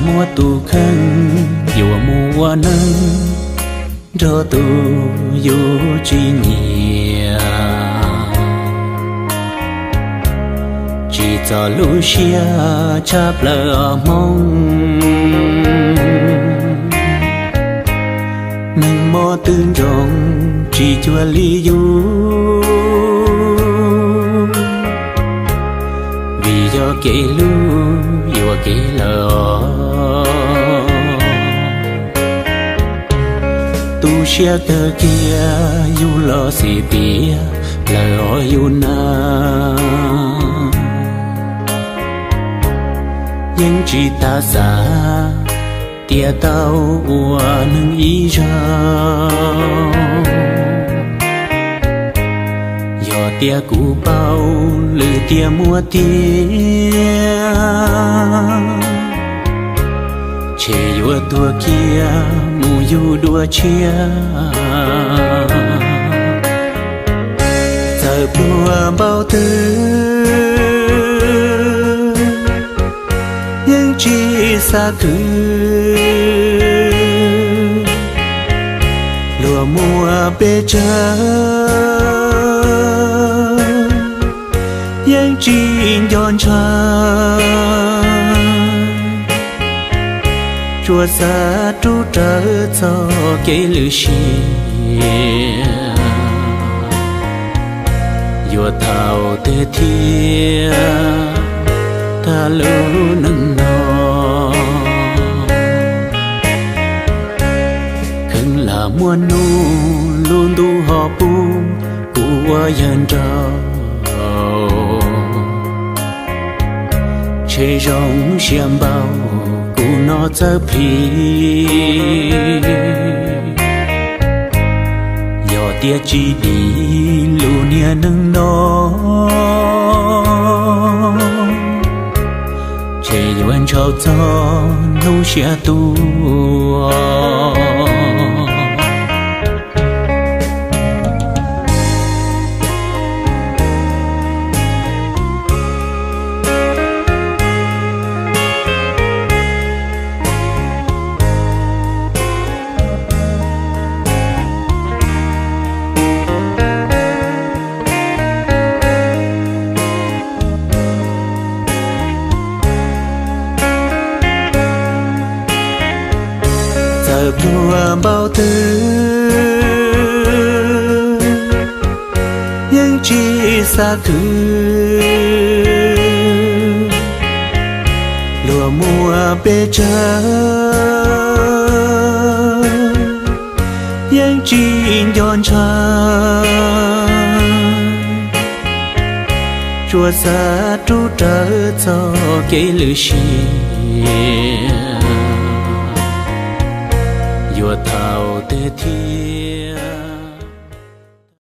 Muab tus kheej yuav mus ua neej nrog tus yus tsis nyiam, tsis txog lub siab tshaj plaws os Hmoob. Neeg mob twb ntsoov tsis cuag li yus, vim yog kev hlub yuam kev lawm os. Tu siab kawg kiag yus los xij tiag lawm os yus na. Yeej tsis tas xav tias tau ua neeg ib zaug. Yog tias kuv paub lwm tiam muaj tiag, ntshe yuav tuag kiag mus yug dua tshiab. Txawm pluag npaum twg yeej tsis xav khwv, luag muab pes tsawg yeej tsis nco ntshaw. Tsuas xav rub rawv txoj kev lwm siab, yuav thaum twg thiaj tag lub neej no. Kheev lam muaj hnub lub ntuj ho pub kuv ua yawg nraug, ntshe zoo siab npaum kuv no txawj plhis. Yog tias tsis dim lub niag neej no, ntshe yuav ntshaus txog hnub siab tuag. Txawm pluag npaum twg yeej tsis xav khwv, luag muab pes tsawg yeej tsis nco ntshaw. Tsuas xav rub rawv txoj kev lwm siab, yuav thaum twg thiaj